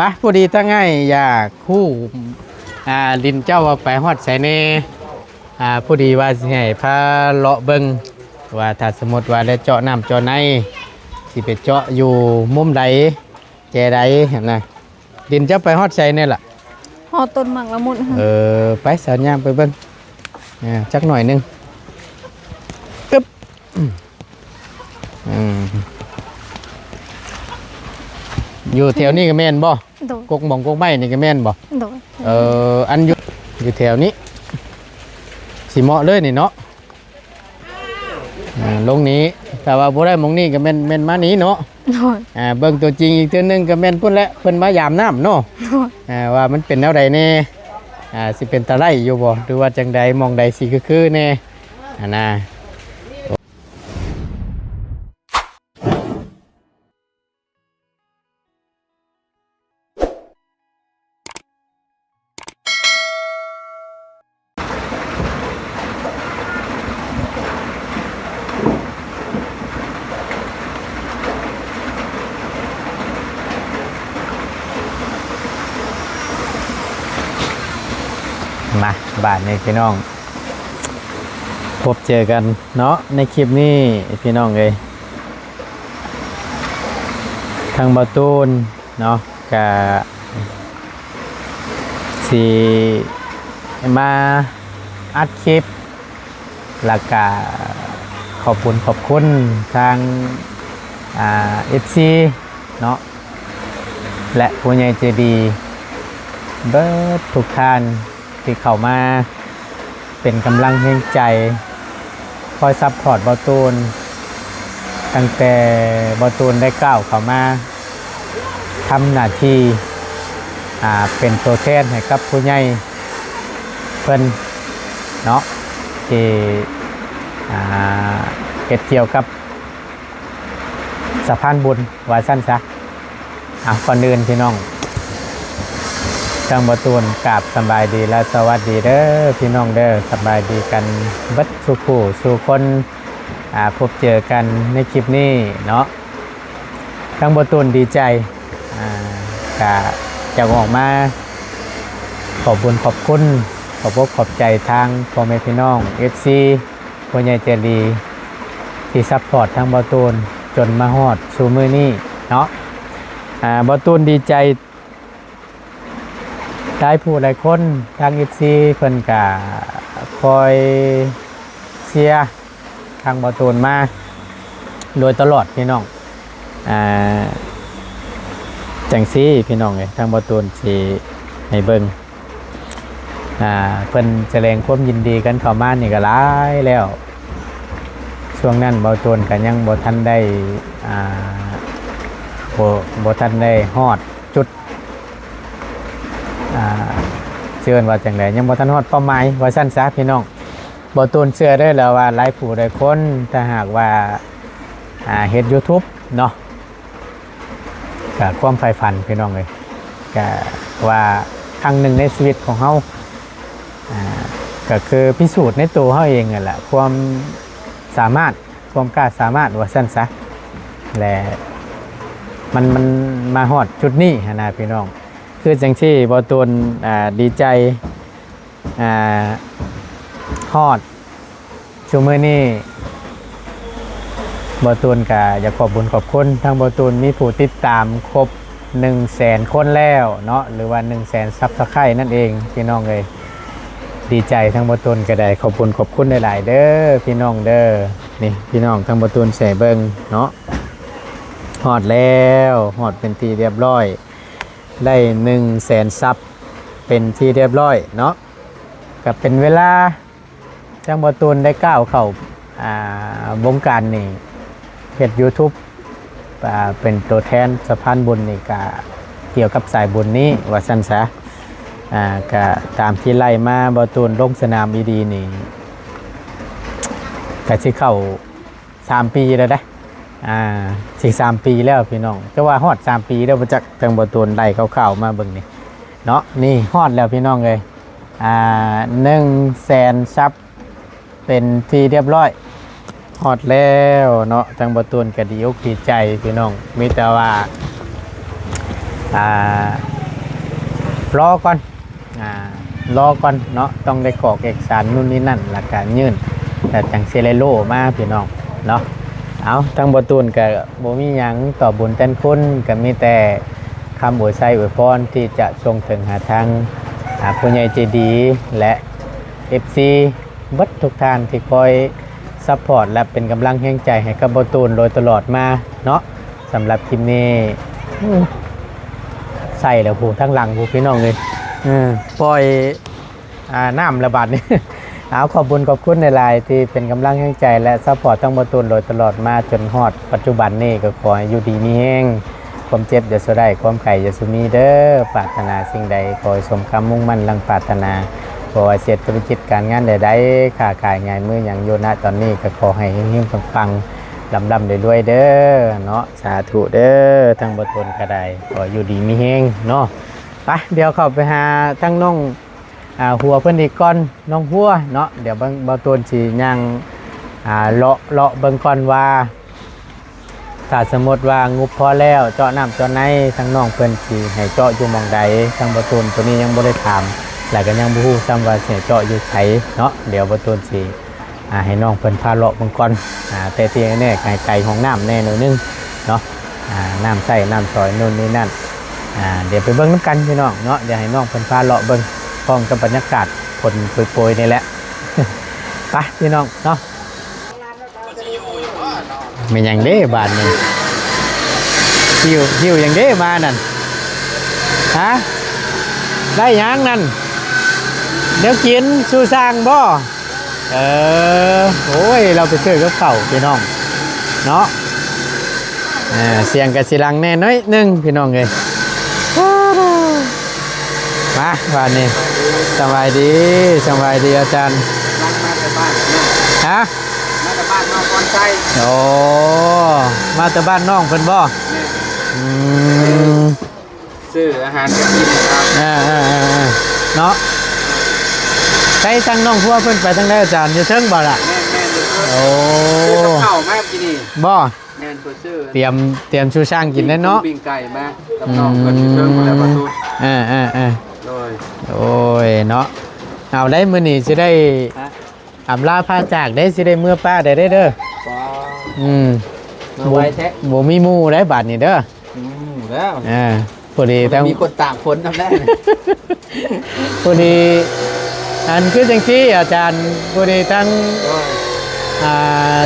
ປະ ພໍດີທາງອ້າຍຢາກຮູ້ ອ່າ ດິນເຈົ້າວ່າໄປຮອດໃສແດ່? ອ່າ ພໍດີວ່າຊິໃຫ້ພາເລາະເບິ່ງ ວ່າຖ້າສົມມຸດວ່າໄດ້ເຈາະນ້ຳເຈາະໃນ ຊິໄປເຈາະຢູ່ມຸມໃດ ແຈໃດຫັ້ນນະ. ດິນເຈົ້າໄປຮອດໃສແດ່ລະ? ຮອດຕົ້ນໝາກລະມຸດຫັ້ນ. ເອີ ໄປ ສາວ ຍ່າງໄປເບິ່ງ ອ່າ ຈັກໜ້ອຍໜຶ່ງ. ອຶບ ອືມ ຢູ່ແຖວນີ້ກໍແມ່ນບໍ່? ໂດຍ. ກົກໝອງກົກໄມ້ນີ້ກໍແມ່ນບໍ່? ໂດຍ. ເອີ ອັນຢູ່ ຢູ່ແຖວນີ້ ຊິເໝາະເລີຍນີ້ເນາະ. ອ່າ ລົງນີ້ ຖ້າວ່າບໍ່ໄດ້ໝ່ອງນີ້ກໍແມ່ນ ແມ່ນມານີ້ເນາະ. ໂດຍ. ອ່າ ເບິ່ງຕົວຈິງອີກເທື່ອໜຶ່ງກໍແມ່ນພຸ້ນແຫຼະ ເພິ່ນມາຢາມນ້ຳເນາະ. ໂດຍ. ອ່າ ວ່າມັນເປັນແນວໃດແດ່ ອ່າ ຊິເປັນຕາໄລ່ຢູ່ບໍ່ ຫຼືວ່າຈັ່ງໃດ ໝ່ອງໃດຊິຄືໆແດ່ຫັ້ນນະ. ມາ ບາດນີ້ພີ່ນ້ອງ ພົບເຈີກັນເນາະ ໃນຄລິບນີ້ພີ່ນ້ອງເອີຍ. ທາງບ່າວຕູນເນາະ ກະຊິມາອັດຄລິບ ແລ້ວກະຂອບບຸນຂອບຄຸນທາງ ອ່າ ເອັຟຊີເນາະ ແລະ ຜູ້ໃຫຍ່ໃຈດີເບິດທຸກທ່ານ ທີ່ເຂົ້າມາເປັນກຳລັງແຮງໃຈ ຄອຍຊັບພອດບ່າວຕູນ ຕັ້ງແຕ່ບ່າວຕູນໄດ້ກ້າວເຂົ້າມາທຳໜ້າທີ່ ອ່າ ເປັນໂຕແທນໃຫ້ກັບຜູ້ໃຫຍ່ເພິ່ນເນາະ ທີ່ ອ່າ ເຮັດກ່ຽວກັບ ສະພານບຸນວ່າຊັ້ນຊະ. ອ່າ ກ່ອນອື່ນພີ່ນ້ອງ ທາງບ່າວຕູນກາບສະບາຍດີ ແລະ ສະຫວັດດີເດີພີ່ນ້ອງເດີ ສະບາຍດີກັນເບິດສູ່ຜູ້ສູ່ຄົນ ອ່າ ພົບເຈີກັນໃນຄລິບນີ້ເນາະ. ທາງບ່າວຕູນດີໃຈ ອ່າ ກະຢາກອອກມາຂອບບຸນຂອບຄຸນ ຂອບອົກຂອບໃຈທາງພໍ່ແມ່ພີ່ນ້ອງ ເອັຟຊີ ຜູ້ໃຫຍ່ໃຈດີທີ່ຊັບພອດທາງບ່າວຕູນຈົນມາຮອດສູ່ມື້ນີ້ເນາະ. ອ່າ ບ່າວຕູນດີໃຈ ຫຼາຍຜູ້ຫຼາຍຄົນ ທາງເອັຟຊີເພິ່ນກະຄອຍເຊຍທາງບ່າວຕູນມາໂດຍຕະຫຼອດພີ່ນ້ອງ. ອ່າ ຈັ່ງຊີ້ພີ່ນ້ອງເອີຍ ທາງບ່າວຕູນຊິໃຫ້ເບິ່ງ ອ່າ ເພິ່ນສະແດງຄວາມຍິນດີກັນເຂົ້າມານີ້ກໍຫຼາຍແລ້ວ. ຊ່ວງນັ້ນບ່າວຕູນກໍຍັງບໍ່ທັນໄດ້ ອ່າ ບໍ່ ບໍ່ທັນໄດ້ຮອດຈຸດ ອ່າ ຊິເອີ້ນວ່າຈັ່ງໃດ ຍັງບໍ່ທັນຮອດເປົ້າໝາຍວ່າຊັ້ນຊະພີ່ນ້ອງ. ບ່າວຕູນເຊື່ອເດີລະວ່າຫຼາຍຜູ້ຫຼາຍຄົນ ຖ້າຫາກວ່າ ອ່າ ເຮັດຢູທູບເນາະ ກະຄວາມໃຝ່ຝັນພີ່ນ້ອງເອີຍ ກະວ່າຄັ້ງໜຶ່ງໃນຊີວິດຂອງເຮົາ ອ່າ ກະຄືພິສູດໃນໂຕເຮົາເອງຫັ້ນແຫຼະ ຄວາມສາມາດ ຄວາມກ້າສາມາດວ່າຊັ້ນຊະ ແລະ ມັນ ມັນມາຮອດຈຸດນີ້ຫັ້ນນະພີ່ນ້ອງ. ຄືຈັ່ງຊີ້ບ່າວຕູນ ອ່າ ດີໃຈ ອ່າ ຮອດຊຸມື້ນີ້ ບ່າວຕູນກະຢາກຂອບບຸນຂອບຄຸນ ທັງບ່າວຕູນມີຜູ້ຕິດຕາມຄົບໜຶ່ງແສນຄົນແລ້ວເນາະ ຫຼືວ່າໜຶ່ງແສນຊັບສະໄຄຣບ໌ນັ້ນເອງ ພີ່ນ້ອງເອີຍ. ດີໃຈ ທັງບ່າວຕູນກະໄດ້ຂອບບຸນຂອບຄຸນຫຼາຍໆເດີ ພີ່ນ້ອງເດີ. ນີ້ພີ່ນ້ອງ ທັງບ່າວຕູນໃສ່ເບິ່ງເນາະ ຮອດແລ້ວ ຮອດເປັນທີ່ຮຽບຮ້ອຍ ໄດ້ໜຶ່ງແສນຊັບເປັນທີ່ຮຽບຮ້ອຍເນາະ. ກະເປັນເວລາ ທາງບ່າວຕູນໄດ້ກ້າວເຂົ້າ ອ່າ ວົງການນີ້ ເຮັດຢູທູບ ອ່າ ເປັນໂຕແທນສະພານບຸນນີ້ ກະກ່ຽວກັບສາຍບຸນນີ້ວ່າຊັ້ນຊະ. ອ່າ ກະຕາມທີ່ໄລ່ມາ ບ່າວຕູນລົງສະໜາມອີ່ດີນີ້ ກະຊິເຂົ້າ ສາມປີແລ້ວເດ້ ອ່າ ຊິສາມປີແລ້ວພີ່ນ້ອງ ແຕ່ວ່າຮອດສາມປີແລ້ວບໍ່ຈັກ ທາງບ່າວຕູນໄລ່ຄ່າວໆມາເບິ່ງນີ້ເນາະ. ນີ້ຮອດແລ້ວພີ່ນ້ອງເອີຍ ອ່າ ໜຶ່ງແສນຊັບເປັນທີ່ຮຽບຮ້ອຍ ຮອດແລ້ວເນາະ. ທາງບ່າວຕູນກະດີອົກດີໃຈພີ່ນ້ອງ ມີແຕ່ວ່າ ອ່າ ລໍກ່ອນ ອ່າ ລໍກ່ອນເນາະ ຕ້ອງໄດ້ກອກເອກສານນູ່ນນີ້ນັ້ນ ແລ້ວກະຍື່ນ ແລ້ວຈັ່ງຊິໄດ້ໂລ່ມາພີ່ນ້ອງເນາະ. ເອົາ ທາງບໍ່ຕູນກະບໍ່ມີຫຍັງຕອບບຸນແທນຄຸນ ກະມີແຕ່ຄຳອວຍໄຊອວຍພອນທີ່ຈະສົ່ງເຖິງຫາທາງ ອ່າ ຜູ້ໃຫຍ່ໃຈດີ ແລະ ເອັຟຊີ ເບິດທຸກທ່ານທີ່ຄອຍຊັບພອດ ແລະ ເປັນກຳລັງແຮງໃຈໃຫ້ກັບບໍ່ຕູນໂດຍຕະຫຼອດມາເນາະ. ສຳລັບຄລິບນີ້ ອືມ ໃສ່ແລ້ວຜູ້ທາງຫຼັງຜູ້ພີ່ນ້ອງເອີຍ ເອີ ປ່ອຍ ອ່າ ນ້ຳລະບາດນີ້. ເອົາ ຂອບບຸນຂອບຄຸນຫຼາຍໆ ທີ່ເປັນກຳລັງແຮງໃຈ ແລະ ຊັບພອດທັງບໍ່ຕູນໂດຍຕະຫຼອດມາຈົນຮອດປັດຈຸບັນນີ້ ກໍຂໍໃຫ້ຢູ່ດີມີແຮງ ຄວາມເຈັບຢ່າສູ່ໄດ້ ຄວາມໄຂ້ຢ່າສູ່ມີເດີ. ປາດຖະໜາສິ່ງໃດ ຂໍໃຫ້ສົມຄຳມຸ່ງໝັ້ນດັ່ງປາດຖະໜາ ບໍ່ວ່າເຮັດທຸລະກິດການງານໃດໆ ຄ້າຂາຍຫຍັງ ມື້ຫຍັງຢູ່ນະຕອນນີ້ ກໍຂໍໃຫ້ເຮັງໆ ປັງໆ ລ່ຳໆ ລວຍໆ ເດີເນາະ. ສາທຸເດີ ທັງບໍ່ຕົນກໍໄດ້ ຂໍຢູ່ດີມີແຮງເນາະ. ໄປ ດຽວເຂົ້າໄປຫາທັງນ້ອງ ອ່າ ຫົວເພິ່ນອີກກ່ອນ ນ້ອງຫົວເນາະ. ດຽວເບິ່ງ ບໍ່ຕົນຊິຍ່າງ ອ່າ ເລາະ ເລາະເບິ່ງກ່ອນວ່າ ຖ້າສົມມຸດວ່າງົບພໍແລ້ວ ເຈາະນ້ຳເຈາະໃນ ທາງນ້ອງເພິ່ນຊິໃຫ້ເຈາະຢູ່ໝ່ອງໃດ? ທາງບໍ່ຕູນໂຕນີ້ຍັງບໍ່ໄດ້ຖາມ ແລ້ວກໍຍັງບໍ່ຮູ້ຊ້ຳວ່າຊິໃຫ້ເຈາະຢູ່ໃສເນາະ. ດຽວບໍ່ຕູນຊິ ອ່າ ໃຫ້ນ້ອງເພິ່ນພາເລາະເບິ່ງກ່ອນ. ອ່າ ແຕ່ທີ່ແນ່ໆ ໃຫ້ໄກຫ້ອງນ້ຳແດ່ໜ້ອຍໜຶ່ງເນາະ. ອ່າ ນ້ຳໃຊ້ນ້ຳສອຍ ໂນ່ນນີ້ນັ້ນ. ອ່າ ດຽວໄປເບິ່ງນຳກັນພີ່ນ້ອງເນາະ. ດຽວໃຫ້ນ້ອງເພິ່ນພາເລາະເບິ່ງ ພ້ອມກັບບັນຍາກາດຝົນໂປຍໆ ນີ້ແຫຼະ. ໄປພີ່ນ້ອງເນາະ. ແມ່ນຫຍັງເດ້ບາດນີ້? ຫິ້ວ ຫິ້ວຫຍັງເດ້ມານັ້ນ? ຮະ? ໄດ້ຫຍັງນັ້ນ? ແນວກິນສູ່ຊ່າງບໍ່? ເອີ ໂອ້ຍ ລາວໄປຊື້ກັບເຂົ້າພີ່ນ້ອງເນາະ. ເອີ ສຽງກະຊິດັງແດ່ໜ້ອຍໜຶ່ງພີ່ນ້ອງເອີຍ. ມາບາດນີ້ ສະບາຍດີ ສະບາຍດີອາຈານ. ກຳລັງມາແຕ່ບ້ານເນາະ. ຮະ? ມາແຕ່ບ້ານນ້ອງພອນໄຊ. ໂອ້ ມາແຕ່ບ້ານນ້ອງເພິ່ນບໍ່? ແມ່ນ. ອືມ ຊື້ອາຫານກັບກິນເນາະ. ເອີໆໆໆ ເນາະ. ໃສທາງນ້ອງຄົວເພິ່ນໄປທາງໃດອາຈານ? ຢູ່ເທິງບໍ່ລະ? ແມ່ນໆ ຢູ່ເທິງ. ໂອ້ ຊື້ກັບເຂົ້າມາກິນນີ້. ບໍ່? ແມ່ນ ເພິ່ນຊື້ ຕຽມ ຕຽມສູ່ຊ່າງກິນແລ້ວເນາະ. ປີ້ງໄກ່ມາກັບນ້ອງເພິ່ນ ອືມ ຢູ່ເທິງພຸ້ນແຫຼະ ປະຕູ. ເອີໆໆ ໂດຍ ໂອ້ຍເນາະ. ເອົາໄດ໋ ມື້ນີ້ຊິໄດ້ ຮະ? ອຳລາພາຈາກເດ້ ຊິໄດ້ເມືອປ້າໄດ້ເດີ. ວ້າວ ອືມ ເມືອໄວແທ້. ບໍ່ ບໍ່ມີໝູ່ໄດ໋ບາດນີ້ເດີ. ອືມ ແລ້ວ ເອີ ພໍດີທັງ ມີຄົນຕາກຝົນນຳແລ້ວ. ພໍດີ ອັນ ຄືຈັ່ງຊີ້ອາຈານ ພໍດີທັງ ໂດຍ ອ່າ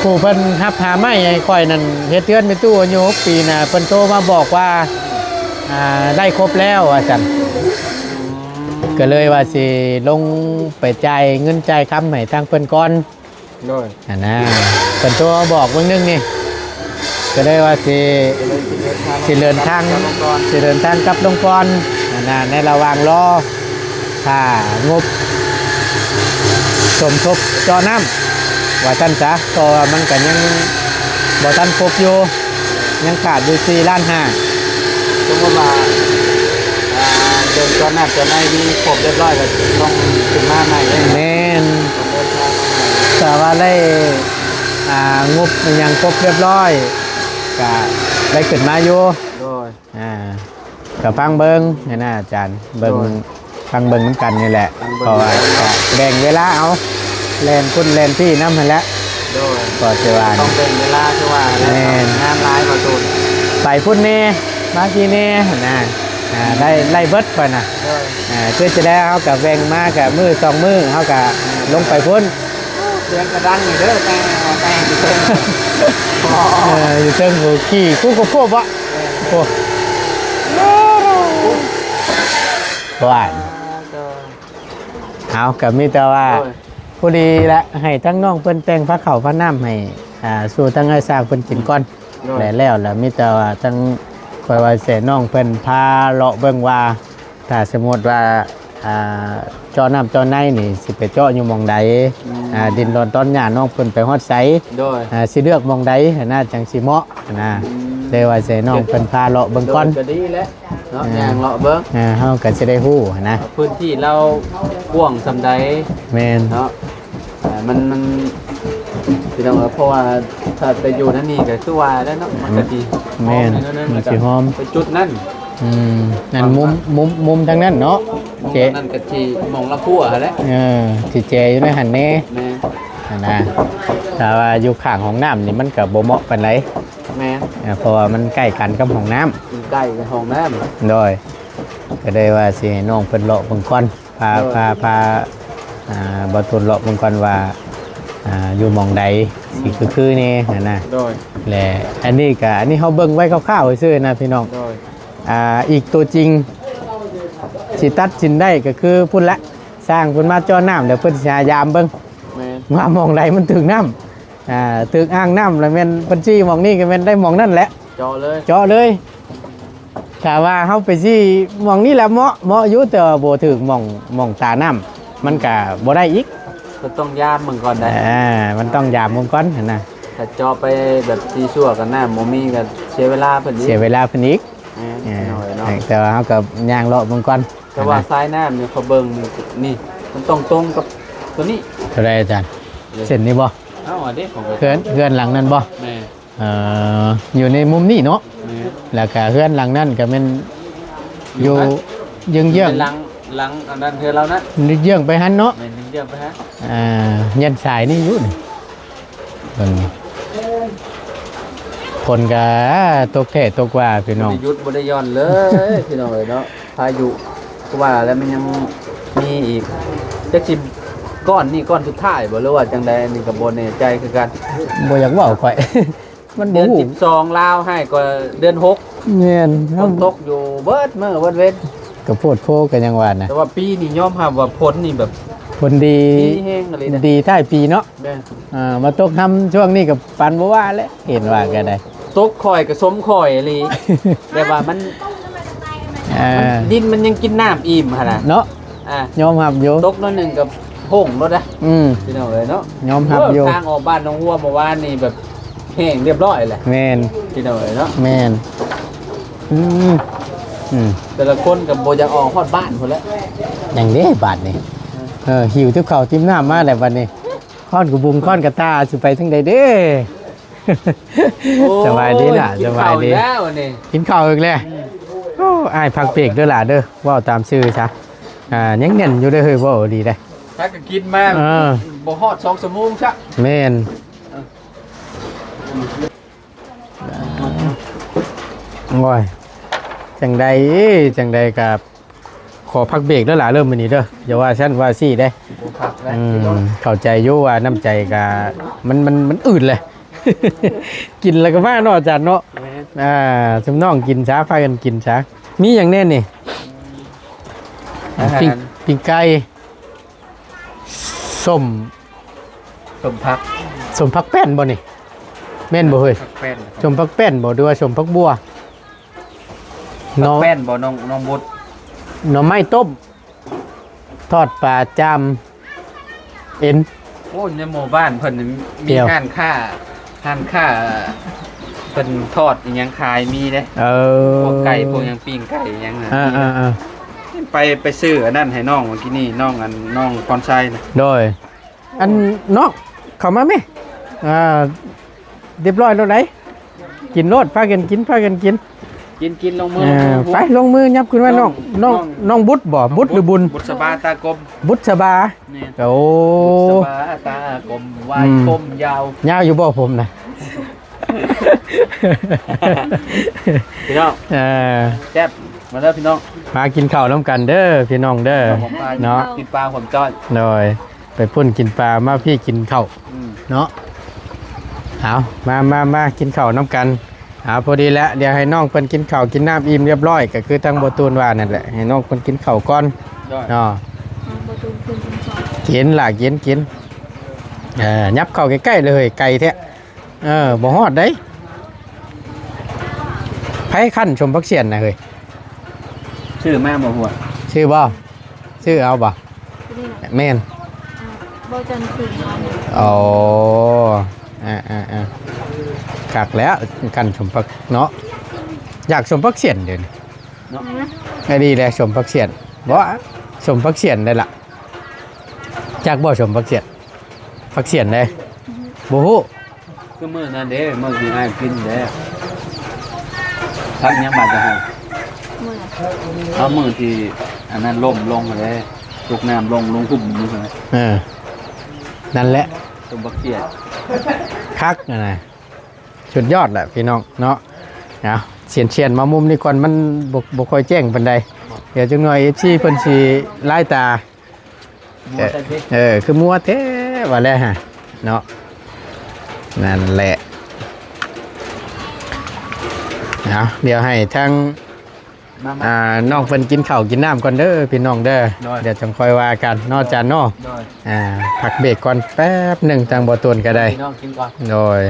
ຜູ້ເພິ່ນຮັບຫາໄມ້ໃຫ້ຂ້ອຍນັ້ນ ເຮັດເຮືອນແມ່ຕູ້ອາຍຸຫົກປີນະ ເພິ່ນໂທມາບອກວ່າ ອ່າ ໄດ້ຄົບແລ້ວວ່າຊັ້ນ. ອືມ ກໍເລີຍວ່າຊິລົງໄປຈ່າຍເງິນຈ່າຍຄຳໃຫ້ທາງເພິ່ນກ່ອນ. ໂດຍ ຫັ້ນນະ ເພິ່ນໂທມາບອກເບິ່ງໜຶ່ງນີ້ ກໍເລີຍວ່າຊິ ຊິເດີນທາງ ຊິເດີນທາງກັບລົງກ່ອນຫັ້ນນະ. ໃນລະຫວ່າງລໍຖ້າງົບສົມທົບເຈາະນ້ຳວ່າຊັ້ນຊະ ເພາະວ່າມັນກໍຍັງບໍ່ທັນຄົບຢູ່ ຍັງຂາດຢູ່ສີ່ລ້ານຫ້າ. ສົມມຸດວ່າ ອ່າ ເລື່ອງເຈາະນ້ຳເຈາະໃນມີຄົບຮຽບຮ້ອຍ ກໍຕ້ອງຂຶ້ນມາໃໝ່ເດ້. ແມ່ນ ຕ້ອງເດີນທາງມາໃໝ່. ຖ້າວ່າໄດ້ ອ່າ ງົບອີ່ຫຍັງຄົບຮຽບຮ້ອຍ ກໍໄດ້ຂຶ້ນມາຢູ່. ໂດຍ ອ່າ ກໍຟັງເບິ່ງຫັ້ນນະອາຈານ ເບິ່ງ ໂດຍ ຟັງເບິ່ງນຳກັນນີ້ແຫຼະ ຟັງເບິ່ງ ເພາະວ່າກະແບ່ງເວລາເອົາ ແລ່ນພຸ້ນແລ່ນພີ້ນຳຫັ້ນແຫຼະ. ໂດຍ ກໍຊິວ່າ ຕ້ອງແບ່ງເວລາຄືວ່າ ແມ່ນ ງານຫຼາຍບໍ່ຕູນ ໄປພຸ້ນແດ່ ມາພີ້ແດ່ຫັ້ນນະ. ອ່າ ໄດ້ ໄດ້ເບິດຂ້ອຍນະ. ໂດຍ ອ່າ ຄືຊິແລ້ວ ເຮົາກະແບ່ງມາກະມື້ສອງມື້ ເຮົາກະ ແມ່ນ ລົງໄປພຸ້ນ. ສຽງກະດັງຢູ່ເດີ ແຕ່ ແຕ່ຢູ່ເທິງ ເອີ ຢູ່ເທິງ ໂອ້ ຂີ້ ກູກໍພວກບໍ່? ແມ່ນ ໂອ້ ຫວານ. ເອົາ ກໍມີແຕ່ວ່າ ໂດຍ ພໍດີແຫຼະ ໃຫ້ທາງນ້ອງເພິ່ນແຕ່ງພາເຂົ້າພານ້ຳໃຫ້ ອ່າ ສູ່ທາງອ້າຍຊ້າງເພິ່ນກິນກ່ອນ. ໂດຍ ແລ້ວ ແລ້ວ ແລ້ວມີແຕ່ວ່າທາງ ຂ້ອຍວ່າແຕ່ນ້ອງເພິ່ນພາເລາະເບິ່ງວ່າ ຖ້າສົມມຸດວ່າ ອ່າ ເຈາະນ້ຳເຈາະໃນນີ້ ຊິໄປເຈາະຢູ່ໝ່ອງໃດ? ອືມ ອ່າ ດິນດອນຕອນຫຍ້ານ້ອງເພິ່ນໄປຮອດໃສ? ໂດຍ ອ່າ ຊິເລືອກໝ່ອງໃດຫັ້ນນະ ຈັ່ງຊິເໝາະຫັ້ນນະ. ອືມ ເລີຍວ່າຊິໃຫ້ນ້ອງເພິ່ນພາເລາະເບິ່ງກ່ອນ. ໂດຍ ກໍດີແຫຼະ. ເນາະ ອ່າ ຍ່າງເລາະເບິ່ງ ອ່າ ເຮົາກໍຊິໄດ້ຮູ້ຫັ້ນນະ ພື້ນທີ່ລາວກວ້າງສ່ຳໃດ. ແມ່ນ ເນາະ ອ່າ ມັນ ມັນ ພີ່ນ້ອງເອີຍ ເພາະວ່າຖ້າໄປຢູ່ນັ້ນນີ້ກໍຄືວ່າແລ້ວເນາະ ມັນກໍຊິ ແມ່ນ ຫອມ ມັນຊິຫອມ ໄປຈຸດນັ້ນ ອືມ ນັ້ນມຸມ ມຸມ ມຸມທາງນັ້ນເນາະ ໝ່ອງ ເຈ ນັ້ນກໍທີ່ໝ່ອງລະຄົວຫັ້ນແຫຼະ ເອີ ຊິແຈຢູ່ໃນຫັ້ນແດ່ ແມ່ນ ຫັ້ນນະ ຖ້າວ່າຢູ່ຂ້າງຫ້ອງນ້ຳນີ້ມັນກໍບໍ່ເໝາະປານໃດ ແມ່ນ ເອີ ເພາະວ່າມັນໃກ້ກັນກັບຫ້ອງນ້ຳ ມັນໃກ້ກັບຫ້ອງນ້ຳ ໂດຍ ກໍເລີຍວ່າຊິໃຫ້ນ້ອງເພິ່ນເລາະເບິ່ງກ່ອນ ພາ ໂດຍ ພາ ພາ ອ່າ ບ່າວຕູນເລາະເບິ່ງກ່ອນວ່າ ອ່າ ຢູ່ໝ່ອງໃດ ອືມ ຊິຄືໆແດ່ຫັ້ນນະ ໂດຍ ແລະ ອັນນີ້ກະ ອັນນີ້ເຮົາເບິ່ງໄວ້ຄ່າວໆຊື່ໆນະພີ່ນ້ອງ ໂດຍ ອ່າ ອີກຕົວຈິງ ຊິຕັດສິນໄດ້ກໍຄືພຸ້ນລະ ຊ່າງເພິ່ນມາເຈາະນ້ຳ ແລ້ວເພິ່ນຊິຫາຍາມເບິ່ງ ແມ່ນ ວ່າໝ່ອງໃດມັນຖືກນ້ຳ ອ່າ ຖືກອ່າງນ້ຳ ແລ້ວແມ່ນເພິ່ນຊີ້ໝ່ອງນີ້ກໍແມ່ນໄດ້ໝ່ອງນັ້ນແຫຼະ ເຈາະເລີຍ ເຈາະເລີຍ ຖ້າວ່າເຮົາໄປຊີ້ໝ່ອງນີ້ແຫຼະເໝາະ ເໝາະຢູ່ ແຕ່ວ່າບໍ່ຖືກໝ່ອງ ໝ່ອງຕານ້ຳ ມັນກະບໍ່ໄດ້ອີກ ກໍຕ້ອງຍາມເບິ່ງກ່ອນໄດ໋ ອ່າ ມັນຕ້ອງຍາມເບິ່ງກ່ອນຫັ້ນນະ ຖ້າເຈາະໄປແບບຊີ້ຊົ່ວກັນນ້ຳບໍ່ມີກໍເສຍເວລາເພິ່ນອີກ ເສຍເວລາເພິ່ນອີກ ແມ່ນ ເອີ ນ້ອຍເນາະ ແຕ່ວ່າເຮົາກໍຍ່າງເລາະເບິ່ງກ່ອນ ແຕ່ວ່າ ຫັ້ນນະ ສາຍນ້ຳນີ້ ເຂົາເບິ່ງນີ້ ນີ້ ມັນຕ້ອງຕົງກັບຕົວນີ້ ເທົ່າໃດອາຈານ? ເອີ ເສັ້ນນີ້ບໍ່? ເອົາ ອັນນີ້ຂອງ ເຮືອນ ເຮືອນຫຼັງນັ້ນບໍ່? ແມ່ນ ເອີ ຢູ່ໃນມຸມນີ້ເນາະ ແມ່ນ ແລ້ວກະເຮືອນຫຼັງນັ້ນກະແມ່ນຢູ່ ຢູ່ຫັ້ນ ເຢື້ອງໆ ຢູ່ໃນຫຼັງ ຫຼັງອັນນັ້ນເຮືອນລາວນະ ເຢື້ອງໄປຫັ້ນເນາະ ແມ່ນ ເຢື້ອງໄປຫັ້ນ ອ່າ ເຮືອນສາຍນີ້ຢູ່ນີ້ ເບິ່ງນີ້ ຝົນກະຕົກແທ້ຕົກວ່າພີ່ນ້ອງ ບໍ່ໄດ້ຢຸດບໍ່ໄດ້ຢ່ອນເລີຍ ພີ່ນ້ອງເອີຍເນາະ ພາຍຸຄືວ່າແລ້ວ ມັນຍັງມີອີກ ຈັກຊິກ້ອນນີ້ກ້ອນສຸດທ້າຍບໍ່ ຫຼືວ່າຈັ່ງໃດ ອັນນີ້ກໍບໍ່ແນ່ໃຈຄືກັນ ບໍ່ຢາກເວົ້າຂ້ອຍ ມັນບໍ່ຮູ້ ເດືອນສິບສອງລາວໃຫ້ກວ່າເດືອນຫົກ ແມ່ນ ຝົນຕົກຢູ່ເບິດມື້ເບິດເວັນ ກໍໂພດໂພ ກໍຍັງວ່ານະ ແຕ່ວ່າປີນີ້ຍອມຮັບວ່າຝົນນີ້ແບບ ຝົນດີ ດີແຮງອີ່ຫຼີນະ ດີທ້າຍປີເນາະ ແມ່ນ ອ່າ ມາຕົກຮຳຊ່ວງນີ້ກໍປານບໍ່ວ່າແຫຼະ ເຫັນວ່າກໍໄດ້ ຕົກຂ້ອຍກໍສົມຂ້ອຍອີ່ຫຼີ ແບບວ່າມັນ ອ່າ ມັນ ດິນມັນຍັງກິນນ້ຳອີ່ມຫັ້ນນະ ເນາະ ອ່າ ຍອມຮັບຢູ່ ຕົກໜ້ອຍໜຶ່ງກໍໂພງໂລດນະ ອືມ ພີ່ນ້ອງເອີຍເນາະ ຍອມຮັບຢູ່ ເອີ ທາງອອກບ້ານໜອງຫົວເມື່ອວານນີ້ແບບແຫ້ງຮຽບຮ້ອຍແຫຼະ ແມ່ນ ພີ່ນ້ອງເອີຍເນາະ ແມ່ນ ອືມ ອືມ ແຕ່ລະຄົນກໍບໍ່ຢາກອອກຮອດບ້ານພຸ້ນແຫຼະ ຍັງເດ້ບາດນີ້ ເອີ ຫິວຕິບເຂົ້າຕິບນ້ຳມາແລ້ວບາດນີ້ ຄ້ອນກະບຸງຄ້ອນກະຕ່າ ຊິໄປທາງໃດເດ້? ໂອ້ຍ ສະບາຍດີຫຼ້າ ກິນເຂົ້າອີກແລ້ວນີ້ ສະບາຍດີ ກິນເຂົ້າອີກແລ້ວ ອືມ ໂອ້ ອ້າຍພັກເບຣກເດີຫຼ້າເດີ ເວົ້າຕາມຊື່ຊະ ອ່າ ຍັງແໜ້ນຢູ່ເດີເຮີ້ຍ ເວົ້າດີເດ້ ຖ້າກໍກິນມາ ເອີ ບໍ່ຮອດສອງຊົ່ວໂມງຊະ ແມ່ນ ເອີ ໂອ້ຍ ຈັ່ງໃດ ຈັ່ງໃດກໍ ຂໍພັກເບຣກເດີຫຼ້າເດີມື້ນີ້ເດີ ຢ່າວ່າຊັ້ນວ່າຊີ້ເດ້ ບໍ່ພັກແລ້ວ ອືມ ເຂົ້າໃຈຢູ່ວ່ານ້ຳໃຈກະ ມັນ ມັນ ມັນອືດແຫຼະ ກິນແລ້ວກໍມາເນາະອາຈານເນາະ ແມ່ນ ອ່າ ຊຸມນ້ອງກິນຊະ ພາກັນກິນຊະ ມີຫຍັງແດ່ນີ້? ອາຫານ ປີ້ງ ປີ້ງໄກ່ ສົ້ມ ສົ້ມຜັກ ສົ້ມຜັກແປ້ນບໍ່ນີ້? ແມ່ນບໍ່ເຮີ້ຍ? ຜັກແປ້ນ ສົ້ມຜັກແປ້ນບໍ່ ຫຼືວ່າສົ້ມຜັກບົ່ວ? ຜັກແປ້ນບໍ່ນ້ອງ ນ້ອງບຸດ? ໜໍ່ໄມ້ຕົ້ມ ທອດປາຈາມເອັນ ໂອ້ ໃນໝູ່ບ້ານເພິ່ນມີຮ້ານຄ້າ ຮ້ານຄ້າເພິ່ນທອດອີ່ຫຍັງຂາຍມີເດ້ ເອີ ພວກໄກ່ພວກຫຍັງ ປີ້ງໄກ່ອີ່ຫຍັງນະ ເອີໆ ໄປ ໄປຊື້ອັນນັ້ນໃຫ້ນ້ອງເມື່ອກີ້ນີ້ ນ້ອງອັນ ນ້ອງພອນໄຊນະ ໂດຍ ອັນນ້ອງເຂົ້າມາແມ ອ່າ ຮຽບຮ້ອຍແລ້ວໃດ ກິນໂລດ ພາກັນກິນ ພາກັນກິນ ກິນ ກິນ ລົງມື ເອີ ລົງມື ໄປ ລົງມື ຫຍັບຂຶ້ນມາ ນ້ອງ ນ້ອງ ນ້ອງ ນ້ອງບຸດບໍ່? ບຸດ ບຸດ ຫຼືບຸນ? ບຸດສະບາຕາກົມ ບຸດສະບາ ແມ່ນ ໂອ້ ບຸດສະບາຕາກົມ ອືມ ວາຍຜົມຍາວ ຍາວຢູ່ບໍ່ຜົມນະ? ພີ່ນ້ອງ ເອີ ແຊບ ມາເດີພີ່ນ້ອງ ມາກິນເຂົ້ານຳກັນເດີພີ່ນ້ອງເດີ ເນາະ ກິນປາຫອມຈ້ອຍ ໂດຍ ໄປພຸ້ນກິນປາ ມາພີ້ກິນເຂົ້າ ອືມ ເນາະ ເອົາ ມາ ມາ ມາກິນເຂົ້ານຳກັນ ເອົາ ພໍດີແລ້ວ ດຽວໃຫ້ນ້ອງເພິ່ນກິນເຂົ້າກິນນ້ຳອີ່ມຮຽບຮ້ອຍ ກໍຄືທາງບໍ່ຕູນວ່ານັ້ນແຫຼະ ໃຫ້ນ້ອງເພິ່ນກິນເຂົ້າກ່ອນ ໂດຍ ເນາະ ນ້ອງບໍ່ຕູນຂຶ້ນກິນເຂົ້າ ກິນລະ ກິນ ກິນ ເອີ ຫຍັບເຂົ້າໃກ້ໆເລີຍ ໄກແທ້ ເອີ ບໍ່ຮອດເດ້ ໃຜຄັ້ນສົ້ມຜັກສຽນນະເຮີ້ຍ? ຊື້ມາບໍ່ ຫົວ? ຊື້ບໍ່? ຊື້ເອົາບໍ່? ນີ້ນະ ແມ່ນ ອ່າ ບໍ່ຈັນຊື້ມານີ້ ອໍ ອ່າໆໆ ຄັກແລ້ວ ກັ້ນສົ້ມຜັກເນາະ ຢາກສົ້ມຜັກສຽນເດ ເນາະ ອືມ ອັນນີ້ແຫຼະ ສົ້ມຜັກສຽນ ບໍ່ ສົ້ມຜັກສຽນໄດ້ລະ ຈັກບໍ່ ສົ້ມຜັກສຽນ? ຜັກສຽນເດ້ ອືຮຶ ບໍ່ຮູ້ ຄືມື້ນັ້ນເດ້ ມື້ທີ່ອ້າຍກິນເດ້ ຜັກຫຍັງບາດຈະໃຫ້ ມື້ ເອົາມື້ທີ່ອັນນັ້ນລົ້ມລົງຫັ້ນແຫຼະ ຕົກນ້ຳລົງ ລົງຫຸ້ມຢູ່ຫັ້ນແຫຼະ ເອີ ນັ້ນແຫຼະ ຕົວບັກເຂຍ ຄັກຫັ້ນນະ ສຸດຍອດແຫຼະພີ່ນ້ອງເນາະ. ເອົາ ຊຽນໆ ມາມຸມນີ້ກ່ອນ ມັນບໍ່ ບໍ່ຄ່ອຍແຈ້ງປານໃດ ດຽວຈັກໜ່ອຍ ເອັຟຊີ ເພິ່ນຊິລາຍຕາ. ເອີ ຄືມົວແທ້ວ່າແລ້ວຫະເນາະ ນັ້ນແຫຼະ. ເອົາ ດຽວໃຫ້ທາງ ມາ ມາ ອ່າ ນ້ອງເພິ່ນກິນເຂົ້າກິນນ້ຳກ່ອນເດີພີ່ນ້ອງເດີ ໂດຍ ດຽວຈັ່ງຄ່ອຍວ່າກັນເນາະ ໂດຍ ອາຈານເນາະ ໂດຍ ອ່າ ພັກເບຣກກ່ອນແປັບໜຶ່ງ ທາງບໍ່ຕູນກໍໄດ້ ພີ່ນ້ອງກິນກ່ອນ ໂດຍ.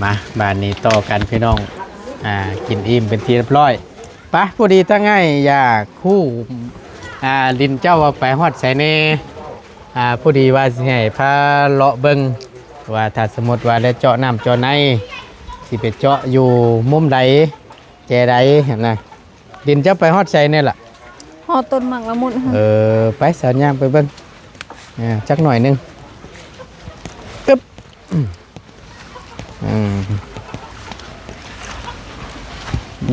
ມາ ບາດນີ້ຕໍ່ກັນພີ່ນ້ອງ ອ່າ ກິນອີ່ມເປັນທີ່ຮຽບຮ້ອຍ. ປະ ພໍດີທາງອ້າຍຢາກຮູ້ ອ່າ ດິນເຈົ້າວ່າໄປຮອດໃສແດ່ ອ່າ ພໍດີວ່າຊິໃຫ້ພາເລາະເບິ່ງ ວ່າຖ້າສົມມຸດວ່າໄດ້ເຈາະນ້ຳເຈາະໃນ ຊິໄປເຈາະຢູ່ມຸມໃດ ແຈໃດຫັ້ນນະ. ດິນເຈົ້າໄປຮອດໃສແດ່ລະ? ຮອດຕົ້ນໝາກລະມຸດຫັ້ນ. ເອີ ໄປ ສານຍ່າງໄປເບິ່ງ ອ່າ ຈັກໜ້ອຍໜຶ່ງ. ອຶບ ອືມ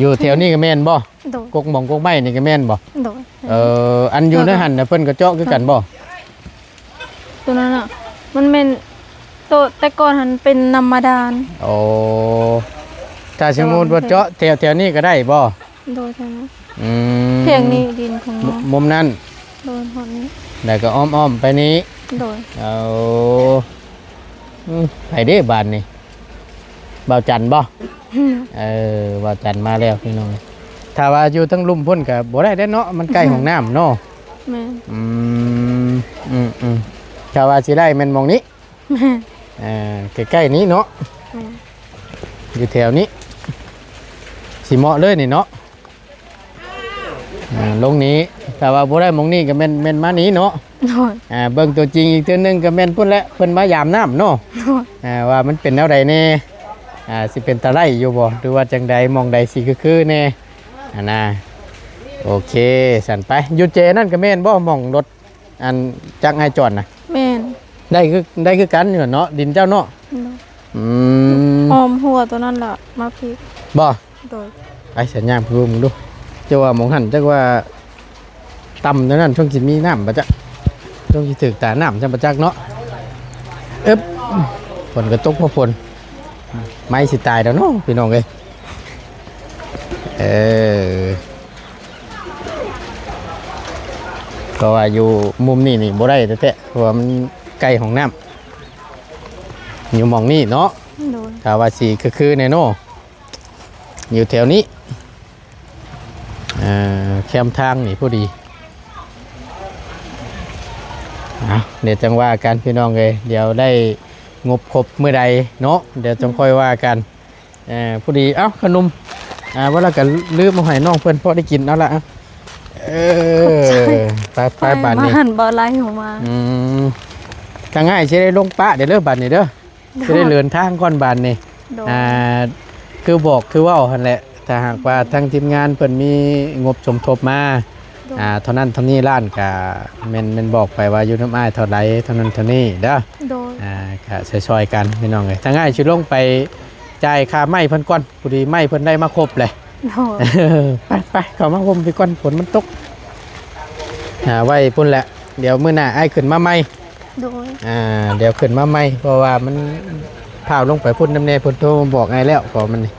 ຢູ່ແຖວນີ້ກໍແມ່ນບໍ່? ໂດຍ ກົກໝອງກົກໄມ້ນີ້ກໍແມ່ນບໍ່? ໂດຍ ເອີ ອັນຢູ່ໃນຫັ້ນນະ ເພິ່ນກໍເຈາະຄືກັນບໍ່? ໂຕນັ້ນນະ ມັນແມ່ນໂຕແຕ່ກ່ອນຫັ້ນເປັນນ້ຳບາດານ. ໂອ້ ຖ້າສົມມຸດວ່າເຈາະແຖວ ແຖວນີ້ກໍໄດ້ບໍ່? ໂດຍ ແຖວນັ້ນ ອືມ ພຽງນີ້ດິນຂອງ ມຸມນັ້ນ ໂດຍ ຮອດນີ້ ແລ້ວກໍອ້ອມໆໄປນີ້ ໂດຍ ເອົາ ອືມ ໃຜເດ້ບາດນີ້ ບ່າວຈັນບໍ່? ເອີ ບ່າວຈັນມາແລ້ວພີ່ນ້ອງ. ຖ້າວ່າຢູ່ທາງລຸ່ມພຸ້ນກໍບໍ່ໄດ້ເດ້ເນາະ ມັນໃກ້ຫ້ອງນ້ຳເນາະ. ແມ່ນ ອືມ ອືມໆ ຖ້າວ່າຊິໄດ້ແມ່ນໝ່ອງນີ້ ແມ່ນ ເອີ ໃກ້ໆນີ້ເນາະ ແມ່ນ ຢູ່ແຖວນີ້ ຊິເໝາະເລີຍນີ້ເນາະ. ອ່າ ລົງນີ້ ຖ້າວ່າບໍ່ໄດ້ໝ່ອງນີ້ກໍແມ່ນ ແມ່ນມານີ້ເນາະ. ໂດຍ ອ່າ ເບິ່ງຕົວຈິງອີກເທື່ອໜຶ່ງກໍແມ່ນພຸ້ນແຫຼະ ເພິ່ນມາຢາມນ້ຳເນາະ. ໂດຍ ອ່າ ວ່າມັນເປັນແນວໃດແດ່ ອ່າ ຊິເປັນຕາໄດ້ຢູ່ບໍ່ ຫຼືວ່າຈັ່ງໃດ ໝ່ອງໃດຊິຄືໆແດ່ຫັ້ນນະ. ໂອເຄ ຊັ້ນໄປ ຢູ່ເຈນັ້ນກໍແມ່ນບໍ່ ໝ່ອງລົດ ອັນຈັກອ້າຍຈອນນະ? ແມ່ນ ໄດ້ຄື ໄດ້ຄືກັນຢູ່ເນາະ ດິນເຈົ້າເນາະ. ໂດຍ ອືມ ອ້ອມຫົວຕົວນັ້ນລະມາພີ້ບໍ່? ໂດຍ ໄປ ສັນຍາງເບິ່ງດູ ເຈົ້າວ່າໝ່ອງຫັ້ນຈັກວ່າຕ່ຳແນວນັ້ນ ຊ່ວງຊິມີນ້ຳບໍ່ຈັກ ຊ່ວງຊິຖືກຕານ້ຳຈັ່ງບໍ່ຈັກເນາະ. ອຶບ ຝົນກໍຕົກພໍຝົນ ໄມ້ຊິຕາຍແລ້ວເນາະ ພີ່ນ້ອງເອີຍ. ເອີ ກໍວ່າຢູ່ມຸມນີ້ນີ້ບໍ່ໄດ້ແທ້ໆ ເພາະວ່າມັນໃກ້ຫ້ອງນ້ຳ ຢູ່ໝ່ອງນີ້ເນາະ. ໂດຍ ຖ້າວ່າຊິຄືໆແດ່ເນາະ ຢູ່ແຖວນີ້ ເອີ ແຄມທາງນີ້ພໍດີ. ເອົາ ດຽວຈັ່ງວ່າກັນພີ່ນ້ອງເອີຍ ດຽວໄດ້ງົບຄົບມື້ໃດເນາະ ດຽວຈັ່ງຄ່ອຍວ່າກັນ. ເອີ ພໍດີ ເອົ້າ ຂະໜົມ ອ່າ ວ່າແລ້ວກໍລືມເອົາໃຫ້ນ້ອງເພິ່ນພໍໄດ້ກິນ ເອົາລະ ເອີ ຂອບໃຈ ໄປ ໄປ ໄປ ບາດນີ້ ມາຫັນບໍ່ໄລ່ອອກມາ ອືມ ທາງອ້າຍຊິໄດ້ລົງປະເດີ ບາດນີ້ເດີ ໂດຍ ຊິໄດ້ເດີນທາງກ່ອນບາດນີ້ ໂດຍ ອ່າ ຄືບອກຄືເວົ້າຫັ້ນແຫຼະ ຖ້າຫາກວ່າທາງທີມງານເພິ່ນມີງົບສົມທົບມາ ໂດຍ ອ່າ ເທົ່ານັ້ນເທົ່ານີ້ລ້ານ ກະແມ່ນ ແມ່ນບອກໄປວ່າຢູ່ນຳອ້າຍເທົ່າໃດ ເທົ່ານັ້ນເທົ່ານີ້ເດີ ໂດຍ ອ່າ ກະຊ່ອຍໆກັນພີ່ນ້ອງເອີຍ. ທາງອ້າຍຊິລົງໄປຈ່າຍຄ່າໄມ້ເພິ່ນກ່ອນ ພໍດີໄມ້ເພິ່ນໄດ້ມາຄົບແຫຼະ ໂດຍ ໄປ ໄປ ເຂົ້າມາຮົ່ມພີ້ກ່ອນ ຝົນມັນຕົກ ຫາໄວ້ພຸ້ນແຫຼະ ດຽວມື້ໜ້າອ້າຍຂຶ້ນມາໃໝ່. ໂດຍ ອ່າ ດຽວຂຶ້ນມາໃໝ່ ເພາະວ່າມັນພ້າວລົງໄປພຸ້ນນຳແດ່ ເພິ່ນໂທມາບອກອ້າຍແລ້ວ ກໍມັນນີ້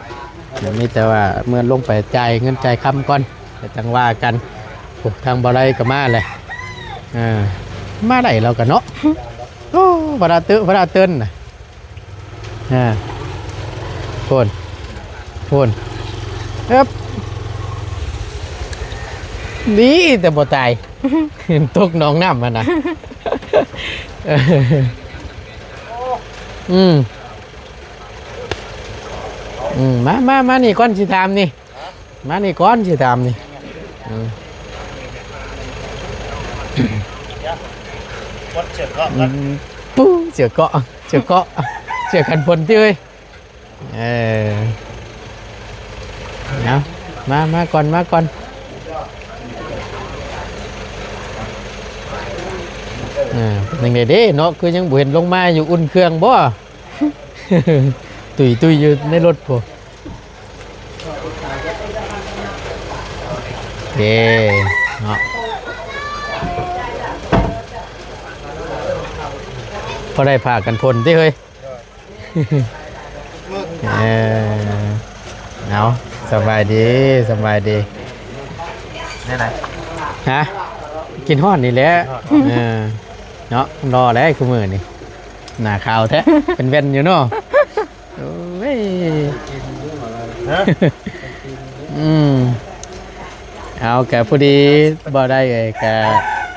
ມີແຕ່ວ່າເມື່ອລົງໄປຈ່າຍເງິນຈ່າຍຄຳກ່ອນ ແລ້ວຈັ່ງວ່າກັນ. ໂອ້ ທາງບໍ່ໄດ້ກໍມາແຫຼະ ເອີ ມາໄດ້ແລ້ວກໍເນາະ. ໂອ້ ພະລາເຕີ ພະລາເຕີນນະ ອ່າ ພຸ້ນ ພຸ້ນ ເອີບ ດີແຕ່ບໍ່ຕາຍ ຕົກໜອງນ້ຳຫັ້ນນະ. ອືມ ອືມ ມາ ມາ ມານີ້ກ່ອນ ຊິຖາມນີ້ ມານີ້ກ່ອນ ຊິຖາມນີ້ ອືມ ອືມ ປູ ເສື້ອເກາະ ເສື້ອເກາະ ເສື້ອກັນຝົນຕິເອີຍ. ເອີ ເອົາ ມາ ມາກ່ອນ ມາກ່ອນ ເອີ ເປັນຈັ່ງໃດເດ້ເນາະ ຄືຍັງບໍ່ເຫັນລົງມາຢູ່ ອຸ່ນເຄື່ອງບໍ່? ຕຸ້ຍໆຢູ່ໃນລົດພຸ້ນ. ເດ້ເນາະ ພໍໄດ້ຜ້າກັນຝົນຕິເຮີ້ຍ. ເອີ ເອົາ ສະບາຍດີ ສະບາຍດີ. ແນວໃດ? ຮະ? ກິນຮອດນີ້ແຫຼະ. ກິນຮອດ. ເອີ ເນາະ ຫຼໍ່ແຫຼະ ຄູ່ມື້ນີ້ ໜ້າຂາວແທ້ ເປັນແວ່ນຢູ່ເນາະ. ໂອ້ຍ ຮະ? ອືມ ເອົາ ກະພໍດີ ບໍ່ໄດ້ເອີຍ ກະ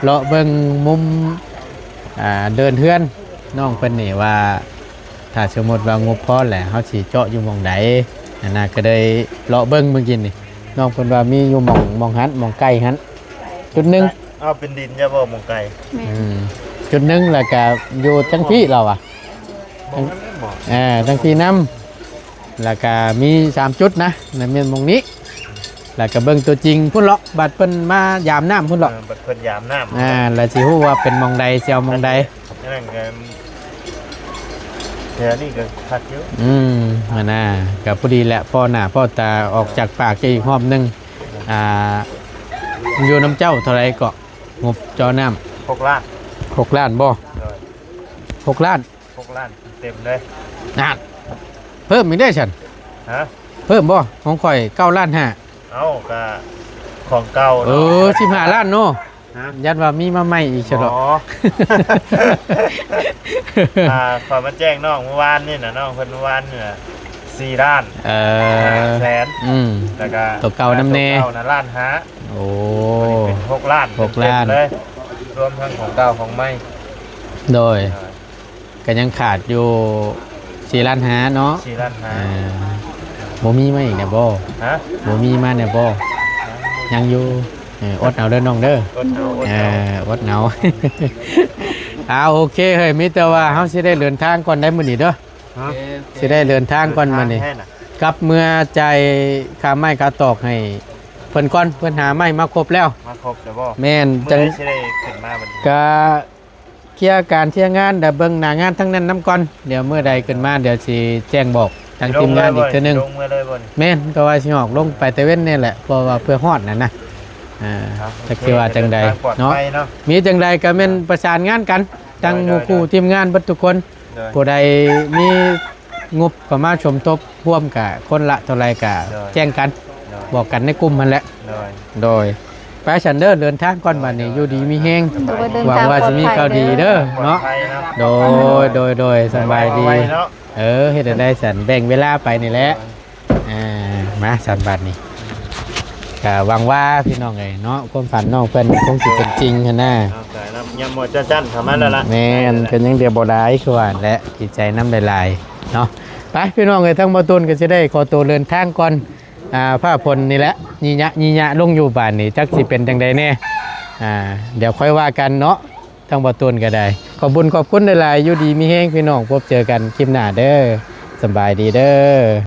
ເລາະເບິ່ງມຸມ ອ່າ ເດີ່ນເຮືອນນ້ອງເພິ່ນນີ້ວ່າ ຖ້າສົມມຸດວ່າງົບພໍແຫຼະ ເຮົາຊິເຈາະຢູ່ໝ່ອງໃດຫັ້ນນະ. ກະເລີຍເລາະເບິ່ງມື້ກີ້ນີ້ ນ້ອງເພິ່ນວ່າມີຢູ່ໝ່ອງ ໝ່ອງຫັ້ນ ໝ່ອງໃກ້ຫັ້ນຈຸດໜຶ່ງ. ເອົາ ເປັນດິນຈະບໍ່ໝ່ອງໄກ? ແມ່ນ. ອືມ ຈຸດໜຶ່ງ ແລ້ວກະຢູ່ທາງພີ້ລາວວ່າ ໝ່ອງນັ້ນບໍ່? ເອີ ທາງພີ້ນຳ ແລ້ວກະມີສາມຈຸດນະ ນັ້ນແມ່ນໝ່ອງນີ້ ແລ້ວກະເບິ່ງຕົວຈິງພຸ້ນເລາະ ບັດເພິ່ນມາຢາມນ້ຳພຸ້ນເລາະ. ເອີ ບັດເພິ່ນຢາມນ້ຳ ອ່າ ແລ້ວຊິຮູ້ວ່າເປັນໝ່ອງໃດ ຊິເອົາໝ່ອງໃດ. ອັນນັ້ນກະ ແຖວນີ້ກະຄັກຢູ່. ອືມ ຫັ້ນນະ ກະພໍດີແຫຼະ ພໍໜ້າພໍຕາ ອອກຈາກປາກອີກຮອບໜຶ່ງ. ອ່າ ຢູ່ນຳເຈົ້າເທົ່າໃດເກາະ ງົບເຈາະນ້ຳ? ຫົກລ້ານ. ຫົກລ້ານບໍ່? ໂດຍ. ຫົກລ້ານ. ຫົກລ້ານເຕັມເລີຍ. ນັ້ນ ເພີ່ມອີກເດ້ຊັ້ນ. ຮະ? ເພີ່ມບໍ່? ຂອງຂ້ອຍເກົ້າລ້ານຫ້າ. ເອົ້າ ກະຂອງເກົ່າເນາະ. ເອີ ສິບຫ້າລ້ານເນາະ. ຮະ? ຢ້ານວ່າມີມາໃໝ່ອີກຊັ້ນເນາະ. ອໍ ອ່າ ຂ້ອຍມາແຈ້ງນ້ອງມື້ວານນີ້ນະ ນ້ອງເພິ່ນມື້ວານນີ້ນະ ສີ່ລ້ານ ເອີ ຫ້າແສນ. ອືມ ແລ້ວກະໂຕເກົ່ານຳແດ່ ໂຕເກົ່ານະລ້ານຫ້າ. ໂອ້ ເປັນຫົກລ້ານ ຫົກລ້ານເຕັມໆເລີຍ ລວມທັງຂອງເກົ່າຂອງໃໝ່. ໂດຍ. ໂດຍ. ກະຍັງຂາດຢູ່ສີ່ລ້ານຫ້າເນາະ. ສີ່ລ້ານຫ້າ. ເອີ ບໍ່ມີມາອີກແນ່ບໍ່? ຮະ? ບໍ່ມີມາແນ່ບໍ່? ຍັງຢູ່. ເອີ ອົດເອົາເດີນ້ອງເດີ ອົດເອົາ ອົດເອົາ ເອີ ອົດເອົາ. ອ່າ ໂອເຄເຮີ້ຍ ມີແຕ່ວ່າເຮົາຊິໄດ້ເດີນທາງກ່ອນໄດ໋ມື້ນີ້ເດີ. ຮະ? ຊິໄດ້ເດີນທາງກ່ອນບັດນີ້ ກັບເມືອຈ່າຍຄ່າໄມ້ຄ່າຕອກໃຫ້ເພິ່ນກ່ອນ ເພິ່ນຫາໄມ້ມາຄົບແລ້ວ. ມາຄົບແລ້ວບໍ່? ແມ່ນ. ມື້ໃດຊິໄດ້ຂຶ້ນມາບັດນີ້? ກະ ເຄຍການເຄຍງານ ດຽວເບິ່ງໜ້າງານທາງນັ້ນນຳກ່ອນ. ດຽວມື້ໃດຂຶ້ນມາ ດຽວຊິແຈ້ງບອກທາງທີມງານອີກເທື່ອໜຶ່ງ. ແມ່ນ ກໍວ່າຊິອອກລົງໄປແຕ່ເວັນນີ້ແຫຼະ ເພາະວ່າເພື່ອຮອດນັ້ນນະ. ອ່າ ຈັກຊິວ່າຈັ່ງໃດເນາະ. ມີຈັ່ງໃດກໍແມ່ນປະສານງານກັນ ທັງໝູ່ຄູ່ທີມງານເບິດທຸກຄົນ. ໂດຍ. ຜູ້ໃດມີງົບເຂົ້າມາສົມທົບຮ່ວມກະຄົນລະເທົ່າໃດກະແຈ້ງກັນ ໂດຍ ບອກກັນໃນກຸ່ມຫັ້ນແຫຼະ. ໂດຍ. ໂດຍ. ໄປຊັ້ນເດີ ເດີນທາງກ່ອນບັດນີ້ ຢູ່ດີມີແຮງ. ໂດຍ. ຫວັງວ່າຊິມີຂ່າວດີເດີ ເດີ ເນາະ. ໂດຍ ໂດຍ ໂດຍ. ສະບາຍດີ. ເອີ ເຮັດແນວໃດຊັ້ນ ແບ່ງເວລາໄປນີ້ແຫຼະ. ອ່າ ມາຊັ້ນບັດນີ້ ກະຫວັງວ່າພີ່ນ້ອງເອີຍເນາະ ຄວາມຝັນນ້ອງເພິ່ນຄົງຊິເປັນຈິງຫັ້ນນະ. ເອົາ ຍາມບໍ່ຈັ່ນໆເຂົ້າມາແລ້ວລະ. ແມ່ນ. ກໍຍັງເຫຼືອບໍ່ຫຼາຍ ຄືວ່າແຫຼະ ດີໃຈນຳຫຼາຍໆເນາະ. ໄປພີ່ນ້ອງເອີຍ ທາງບໍ່ຕູນກໍຊິໄດ້ຂໍໂຕເດີນທາງກ່ອນ. ອ່າ ຟ້າຝົນນີ້ແຫຼະ ຍິຍະຍິຍະລົງຢູ່ບາດນີ້ ຈັກຊິເປັນຈັ່ງໃດແດ່. ອ່າ ດຽວຄ່ອຍວ່າກັນເນາະ ທາງບໍ່ຕູນກໍໄດ້. ຂອບບຸນຂອບຄຸນຫຼາຍໆ ຢູ່ດີມີແຮງພີ່ນ້ອງ ພົບເຈີກັນຄລິບໜ້າເດີ. ສະບາຍດີເດີ.